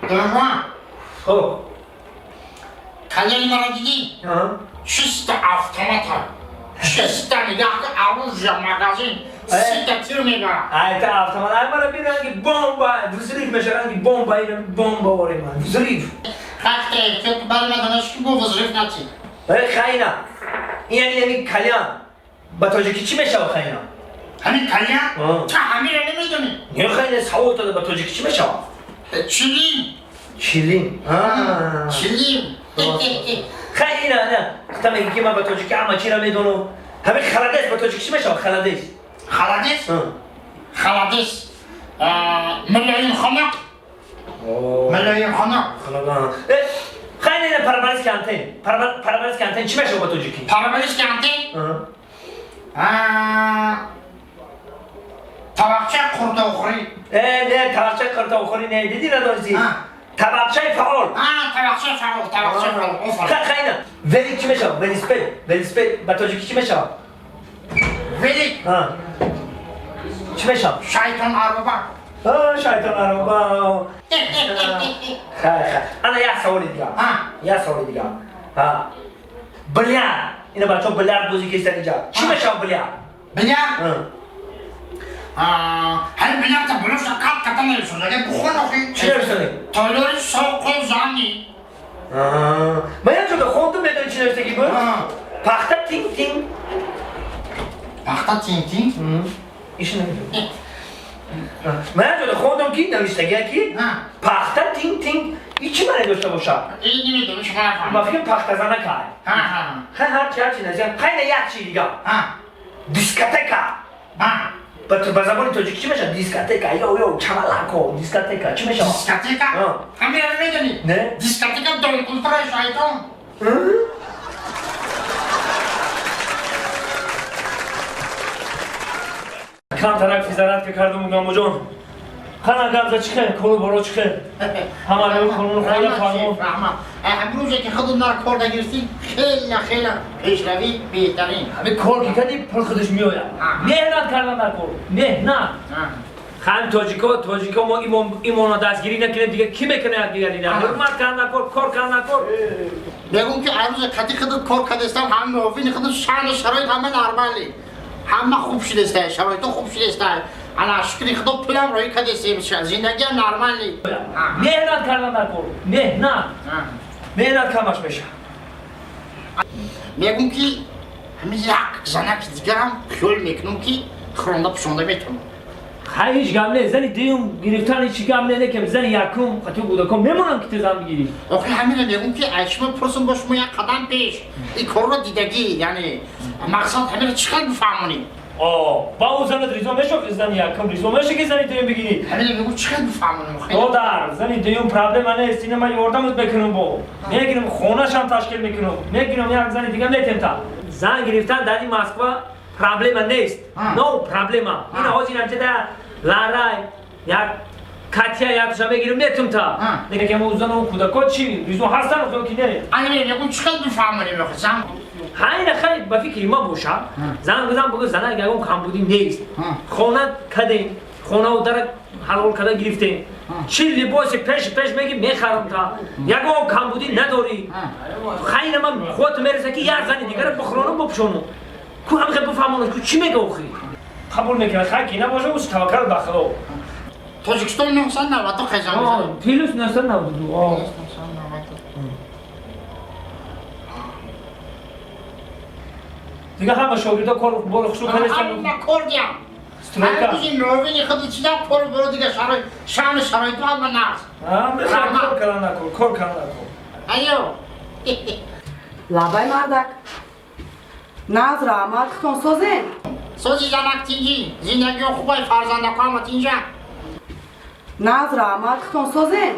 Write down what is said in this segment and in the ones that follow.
Донжуан. Хоб. Кальяни маро дидӣ? Чисто автомата. Чисто нигоҳ кун, оружие магазин. Сита тир мебарад. Ай, та автомат, ай мара бин ранги бомба, взрыв меша ранги бомба, ина бомба ори ман. Взрыв. Хахте, эҳтиёт баъд мадонаш ки бо взрыв натӣ. Эй хайна. Ин яъни ҳамин кальян. Ба тоҷикӣ чӣ мешавад хайна? Ҳамин кальян? Ту ҳамира намедонӣ? Не хайна, савол дада ба тоҷикӣ чӣ мешавад? Чилим. Чилим. Чилим. Хай ина, ина. Та мегӣ ки ман ба тоҷикӣ ҳама чиро медонам. Ҳамин халадес ба тоҷикӣ чӣ мешавад? Халадес. Халадес? Халадес. Милоимхона. Милоимхона. Хай ина параболический антен. Параболический антен чӣ мешавад ба тоҷикӣ? Параболический антен? Табақчаи қуртовхӯрӣ. Не, табақчаи қуртовхӯрӣ не, дидӣ надонистӣ? Табақчаи фаъол. Табақчаи фаъол, табақчаи фаъол. Офарин. Хай ина, велик чӣ мешавад? Велосипед, велосипед ба тоҷикӣ чӣ мешавад? Велик. Чӣ мешавад? Шайтон ароба. Шайтон ароба. Хай, хай. Ана як саволи дигар. Як саволи дигар. Бильярд. Ина бачаҳо бильярд бозӣ кистан инҷа. Чӣ мешавад бильярд? Бильярд? Ҳамин бильярдта булуша қат ката нависонӣ. Агар бухон охи. Чӣ нависонӣ? Толори соқозанӣ. Ман як ҷода хондум, медонӣ чӣ навиштагӣ буд? Пахта тинг тинг. Пахта тинг тинг? Иш намедонам. Ман як ҷода хондум ки навиштагия ки пахта тинг тинг. И чӣ маъне дошта бошад? Намедонам, шумо нафаҳмед. Ма фикр пахтазана кай. Хай ҳарчи ҳарчи назиям. Хай на як чи дигар. Дискотека. Ба забони тоҷикӣ чӣ мешавад? Дискотека. Ё, ё, чамалако, дискотека. Чӣ мешавад? Дискотека? Ҳамира намедонӣ? Не. Дискотека донкультураи шайтон. Камтарак физаратка кардум гамоҷон. Хана гапза чӣ хел, кору боро чӣ хел? Ҳама рӯи қонуну хола фармон. Раҳмат. Ҳамрӯзе ки худум дар кор нагирифтӣ, хела хела пешравӣ беҳтарин. Ҳамин кор ки кардӣ, пул худаш меояд. Меҳнат кардан дар кор. Меҳнат. Ҳам тоҷико, тоҷико мо имона дастгирӣ накунем, дигар кӣ мекунад дигар ина? Ҳурмат кардан дар кор, кор кардан дар кор. Мегӯм ки ҳар рӯзе қати худат кор кардастам, ҳам муовини худат шаъну шароит ҳама нормалӣ. Ҳама хуб шудааст, шароито хуб шудааст. Ана шукри худо пулам роҳӣ кардастем, зиндагиам нормалӣ. Меҳнат кардан дар кор. Меҳнат. Меҳнат камаш мешавад. Мегӯм ки ҳамин як занаки дигарам хиёл мекунам ки хӯронда пӯшонда метавонам. Хай ҳеҷ гап не, зани дуюм гирифтан ҳеҷ гап не, не ки зани якум қатъи кӯдакон мемонам ки ту зан бигирӣ. Охи ҳамина мегӯм ки аз шумо пурсум бо шумо як қадам пеш. Ин корро дидагӣ, яъне мақсад ҳамина чӣ қадр бифаҳмонем? Ба ӯ занат ризо мешавад ки зани якум ризо мешавад ки зани дуюм бигирӣ? Ҳамина мегӯм чӣ қадр бифаҳмонем? Додар, зани дуюм проблема нест, ина ман ёрдамат мекунам бо. Мегирам хонашам ташкил мекунам. Мегирам як зани дига метем та. Зан гирифтан дар ин Москва проблема нест. Но проблема. Ина ҳозир ҳамчида ларай як катя якша мегирам метум та. Лекин мо зану кӯдако чӣ ризо ҳастан ё ки не? Ана мегӯм чӣ қадр бифаҳмонем охи зан? Хайна хай ба фикри ма боша. Зан гузан бугу зана ягон камбудӣ нест. Хона кадем, хонаву дара ҳалол када гирифтем. Чӣ либоси пеш пеш меги мехарам та. Ягон камбудӣ надорӣ. Хайна ман худат мераса ки як зани дигара бихӯронам бипӯшонам. Ку ҳам хел бифаҳмонам ку чӣ мега охи? Қабул мекунад, хай ки набоша, ӯ таваккал ба Худо. Тоҷикистон 992 хезон мезанад. Плюс 992. Дигар ҳама шогирдо кор боро хушрӯ кардастанд. Ҳама кор диям. Стройка. Ҳар рӯзи муовини худ чиза кор боро дигар шароит, шаъну шароиту ҳама нағз. Ҳама кор кардан накор, кор кардан накор. Айё. Лабай мардак. Нағз раҳмат, худтон созен. Сози занак тинҷӣ, зиндагиё хубай, фарзандако ҳама тинҷа. Нағз раҳмат, худтон созен.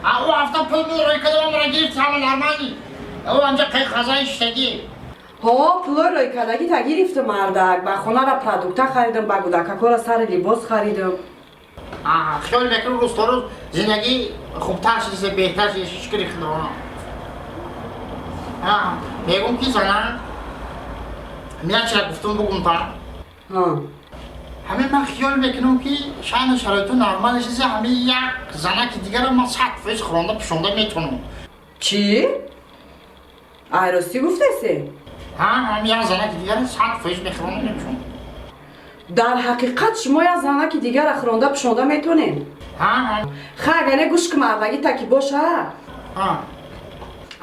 Ӯ ҳафта пул мул рӯй кардам, ҳамаро гирифт, ҳама нормалӣ. Ӯ анҷа қайқазаи шиштагӣ. Ҳо, пулои рӯйкардагӣ та гирифтум мардак. Ба хонара продукта харидам, ба кӯдакакора сари либос харидам. Хиёл мекунам рӯз то рӯз зиндагӣ хубтар шудааст, беҳтар шудааст, шукри Худованд. Мегӯм ки зана, як чиза гуфтум бугум та. Ҳамин ман хиёл мекунам ки шаъну шароиту нормал чизе ҳамин як занаки дигарро ман 100% хӯронда пӯшонда метавонам. Чӣ? Ай ростӣ гуфтасе? Ҳа, ҳамин як занаки дигарро 100% мехӯронда мепӯшонам. Дар ҳақиқат шумо як занаки дигарро хӯронда пӯшонда метонед? Ҳа. Ха, агар не гӯш ки мардагӣ таки боша. Ҳа.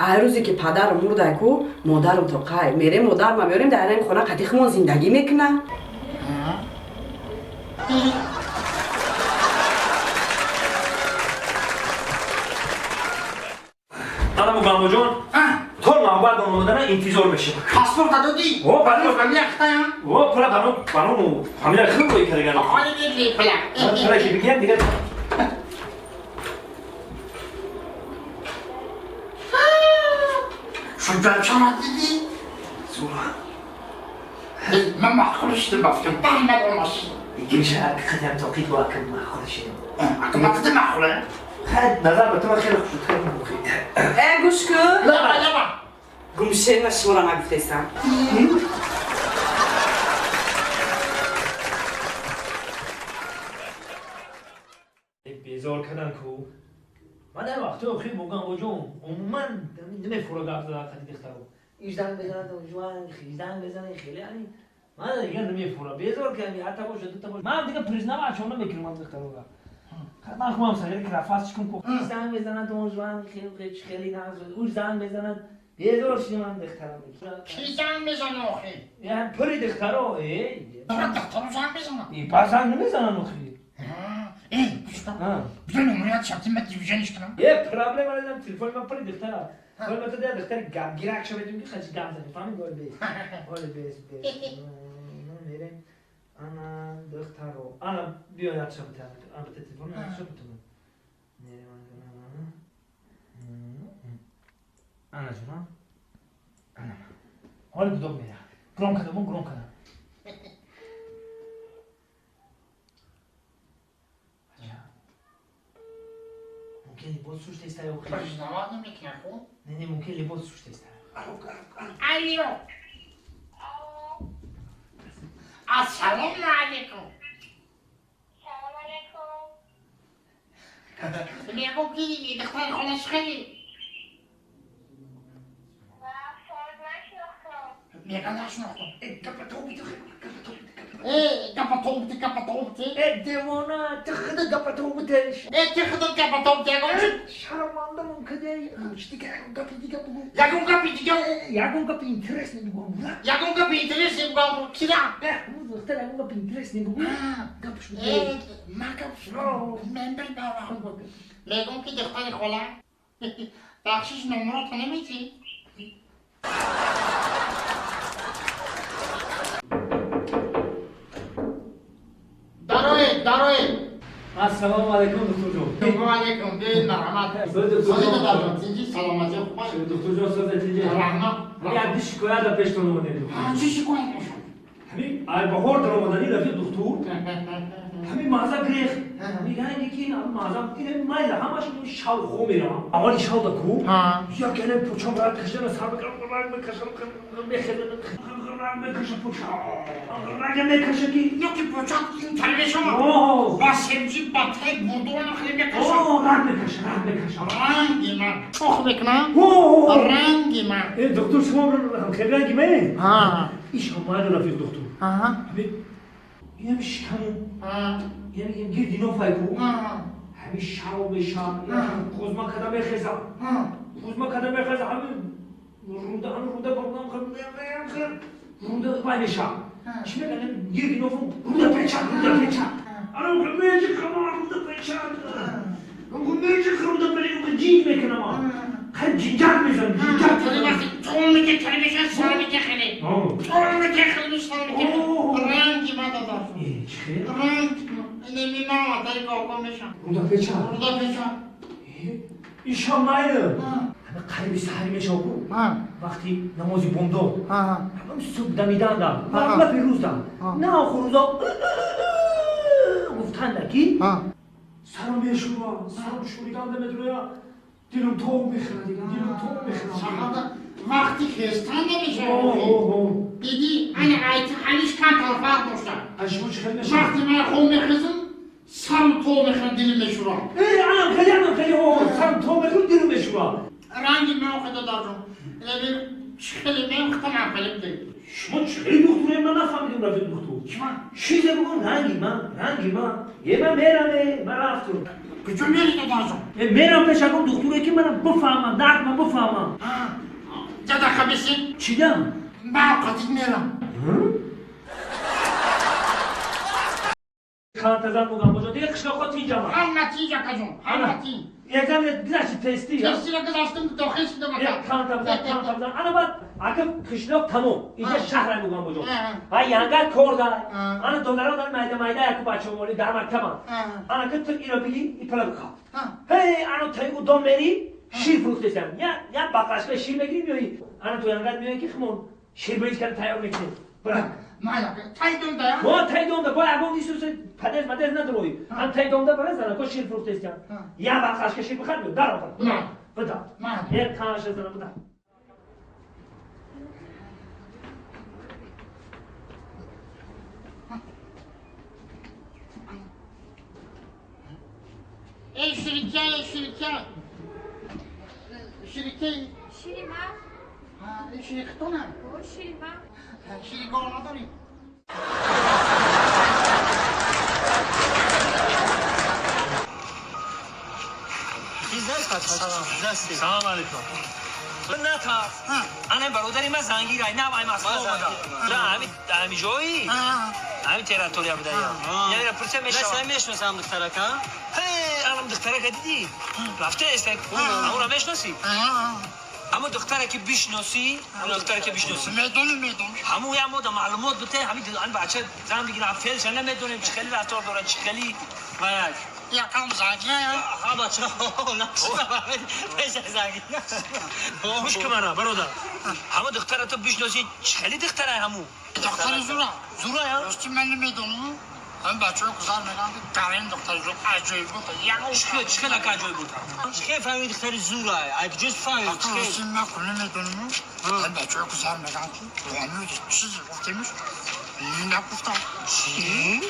Ай рӯзе ки падарам мурдай ку, модарам то қай мерем, модарма меорем, дар ин хона қати хумон зиндагӣ мекуна. Анаму Гамбоҷон, то навбат ба омадана интизор мешавам. Паспорта додӣ? О, паспорт. Фамилия хитаям? О, пула барону фамилия хуб рӯй кардаган. Ҳоли дидли пула. Пула ки бигирам дигар. Шуҷоатшона дидӣ? Зура. Ман маъқул шудам, ба фикрам баҳмад омаш. Гирша қадам тоқид бо акм маъқул шудам. Акм маъқул маъқуле? Хай, назар ба ту ман хеле хуш шуд. Э, гӯш кун. Лаба, лаба. Гумшена шуморо нагуфтесам. Безор кардан ку. Ман дар вақтҳои охир бо Гамбоҷон умуман намефуро гап зада қати духтаро. Иш занг мезанад, жуан, занг мезанад, хеле ани. Ман дигар намефуро. Безор кардам, ҳатто боша, дута боша. Ман дигар признава чон намекунам ман духтаро. Ман худам сагири крафас чикун ку. Иш занг мезанад, жуан, хеле хеле наз. Уш занг мезанад. Безор шудам ман духтарам. Ки занг мезанад охир? Я пури духтаро, э. Духтаро занг мезанад. И па занг намезананд охир. Эй, бия номерат шабти ман дивижениш кунам. Е, проблема надорам, телефони ман пури духтара. Ҳол ман ту дигар духтари гапгирак шаведум ки хачи гап зани. Фаҳмид? Ҳол бес. Ҳол бес, бес. Мерем. Ана духтаро. Ана биё як шаб та. Ана бите телефон як шаб ту. Мерем ана. Ана ҷонам. Ана. Ҳол гудок мера. Гром кардам, гром кардам. Мумкин либос сушта ё хеле. Признавать намекунад ху? Не, не, мумкин либос сушта иста. Алло, алло. Ассалому алайкум. Салом алайкум. Мегӯм ки духтари хонаш хеле. Мега нашинохтам. Э, гапа тобти, гапа тобти. Э, девона, ты худа гапа тобтеш. Э, ты худа гапа тобти, ягон чи? Шарманда мумкин, ягон чи дига, ягон гапи дига бугу. Ягон гапи дига? Ягон гапи интересный бугу. Ягон гапи интересный бугу, кира? Э, духтар, ягон гапи интересный бугу. Гап шуд. Э, ма гап шуд. Мен бир бавахм. Мегӯм ки духтари хола, бахшиш номерото наметӣ? Дароед, дароед. Ассалому алайкум, духтурҷон. Ва алайкум, биёед, марҳамат. Сози додарҷон, тинҷи, саломатӣ, хуб. Духтурҷон, сози тинҷи. Раҳмат. Як ди шикоят дар пештон омадем. Чӣ шикоят бошад? Ҳамин ай баҳор дар омадани рафиқ духтур. Ҳамин маза грех. Мегӯянд ки маза ин майла ҳамаш шав хо меравам. Аввали шав да ку. Як яне пучам рад кашидана сар мекунам, ранг мекашам, мехезам, ранг мекашам пучам. Ранг мекашам ки ёки пучам тар мешавад. Ба себҷи ба тай бурдуана хеле мекашам. Ранг мекашам, ранг мекашам. Ранги ман чох мекунам. Ранги ман. Э, доктор, шумо хеле ранги ман? Иш ҳамайла рафиқ духтур. Инам шикаму. Инам гирди нофай ку. Ҳамин шав мешам, хузма када мехезам. Хузма када мехезам, ҳамин руда, ҳамин руда бурдам, руда вай мешам. Чӣ мегӯям, гирди нофу руда печан, руда печан. Ана меҷихам, руда печан. Меҷихам, руда печан, ҷинг мекунам. Хай ҷинҷак мезанам, ҷинҷак. Тон меке, хеле мешан, сар меке хеле. Тон меке хеле мешан, меке. Ранги ма додаш. Э, чӣ хел? Ранг. Инеми ма дар коко мешан. Руда печан. Руда печан. Ишам майли. Ҳама қариби саҳари мешав ку. Вақти намози бомдод. Ҳамам субҳ дамиданда. Лапи рӯзда. На охир рӯза гуфтанда ки сарам мешура, сарам шуриданда медуроя. Дилам тов мехӯрад, дилам тов мехӯрад. Вақти хестан намешавад. Диди, Ана айти ҳаниш камтар фарқ дошта. Шумо чӣ хел мешавад? Вақти ман хоб мехезам, сарм то мехӯрам, дилим мешӯрам. Анам хеле, анам хеле, сарм то мехӯрам, дилим мешӯрам. Ранги ман худо дарҷон. Чӣ хеле ман худам хеле бидем. Шумо чӣ хеле духтуре, ман нафаҳмидам, рафиқ духтур. Чима? Чизе бигӯ, ранги ман, ранги ман. Е ман мераме, ман рафтум. Куҷо мери, додарҷон? Мерам пеш ягон духтуре, ки манам бифаҳмам, дард ман бифаҳмам. Ҷадақа бисин. Чидам? Ман қатид мерам. Хантазан мугам боҷон, дига қишлоқҳо тинҷама. Ҳама тинҷ, акаҷон, ҳама тинҷ. Якам гузашти тести? Тестира гузаштам, дохил шудам, ака. Хантабзан, хантабзан. Ана баъд ака қишлоқ тамом. Инҷа шаҳра мугам боҷон. Ва янгар кор дар. Ана додарон дар майда майда яку бачаҳо дар мактабанд. Ана ки ту иро биги, и пала бихав. Ҳей, ана таи удом мери, шир фурӯхтесам. Я я бақашка шир мегири меои. Ана ту янгар меои ки химон ширбиринҷ карда тайёр мекунем. Бирак. Тай домда? Мо тай домда бо ягон исусе падез мадез надрои. Ан тай домда бара занако шир фурӯхтесам. Я бақашка шир бихар мео дар овар. Буда. Е канаша зана буда. Ey şirike, ey şirike. Şirike. Ширима. Ha, şirikatona. О, ширима. Ширикона дорӣ? Салом алейкум. Натарс. Ана бародари ман зангир ай нав ай Москва омада. Ами ами ҷои? Ами территория буда я. Яъне пурса мешавам. Ман мешносам духтарака. Ҳей, анам духтарака дидӣ? Рафта аст. Амура мешноси? Ҳамун духтаре ки бишносӣ, ҳамун духтаре ки бишносӣ. Медонам, медонам. Ҳамун я мода маълумот бите, ҳамин бача зан бигирам, феълша намедонем, чӣ хеле рафтор дорад, чӣ хеле ва Якам зангир. Ҳа, бача, пеша зангир. Гӯш кун мана, бародар. Ҳамун духтара ту бишносӣ, чӣ хеле духтара ҳамун? Духтари зура. Зура я? Рости ман намедонам. Ҳам бачаҳо гузар мегӯянд, дарин духтари зура аҷоиб буд. Чӣ хеле аҷоиб буд? Чӣ хел фаҳмиди духтари зура? Ай куҷост фаҳмид? Ака, рости ман кун намедонам. Ҳам бачаҳо гузар мегӯянд, ки ҳамин чизе гуфтемиш. Нагуфтам. Чӣ?